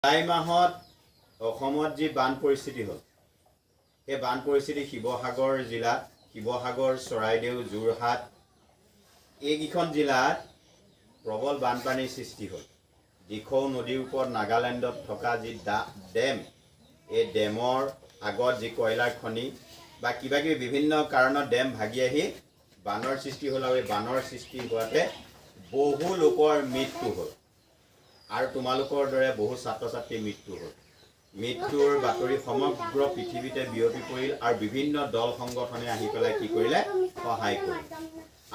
July মাহত অসমত যি বান পৰিস্থিতি হ'ল, সেই বান পৰিস্থিতি শিৱসাগৰ জিলাত, শিৱসাগৰ, চৰাইদেউ, যোৰহাট এইকেইখন জিলাত প্ৰবল বানপানীৰ সৃষ্টি হ'ল। দিখৌ নদীৰ ওপৰত নাগালেণ্ডত থকা যি ডেম, এই ডেমৰ আগত যি কয়লাৰ খনি বা কিবা কিবি বিভিন্ন কাৰণত ডেম ভাগি আহি বানৰ সৃষ্টি হ'ল আৰু এই বানৰ সৃষ্টি হোৱাতে বহু লোকৰ মৃত্যু হ'ল আৰু তোমালোকৰ দৰে বহু ছাত্ৰ ছাত্ৰীৰ মৃত্যু হ'ল। মৃত্যুৰ বাতৰি সমগ্ৰ পৃথিৱীতে বিয়পি পৰিল আৰু বিভিন্ন দল সংগঠনে আহি পেলাই কি কৰিলে, সহায় কৰিলে।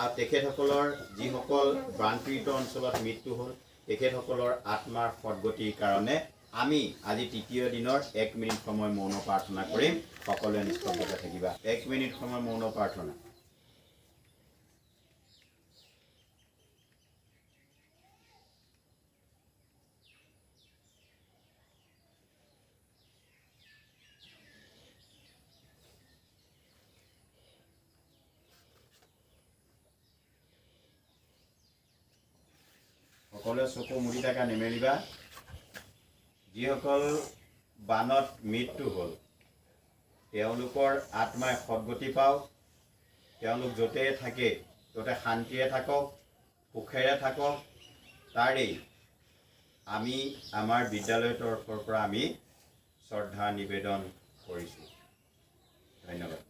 আৰু তেখেতসকলৰ যিসকল বানপীড়িত অঞ্চলত মৃত্যু হ'ল, তেখেতসকলৰ আত্মাৰ সদগতিৰ কাৰণে আমি আজি তৃতীয় দিনৰ 1 মিনিট সময় মৌন প্ৰাৰ্থনা কৰিম। সকলোৱে নিস্তব্ধতে থাকিবা। 1 মিনিট সময় মৌন প্ৰাৰ্থনা। সকলোৱে চকু মুদি থাকা, নেমেলিবা। যিসকল বানত মৃত্যু হ'ল তেওঁলোকৰ আত্মাই সদগতি পাওক, তেওঁলোক য'তে থাকে ত'তে শান্তিৰে থাকক, সুখেৰে থাকক, তাৰেই আমি আমাৰ বিদ্যালয়ৰ তৰফৰ পৰা আমি শ্ৰদ্ধা নিবেদন কৰিছোঁ। ধন্যবাদ।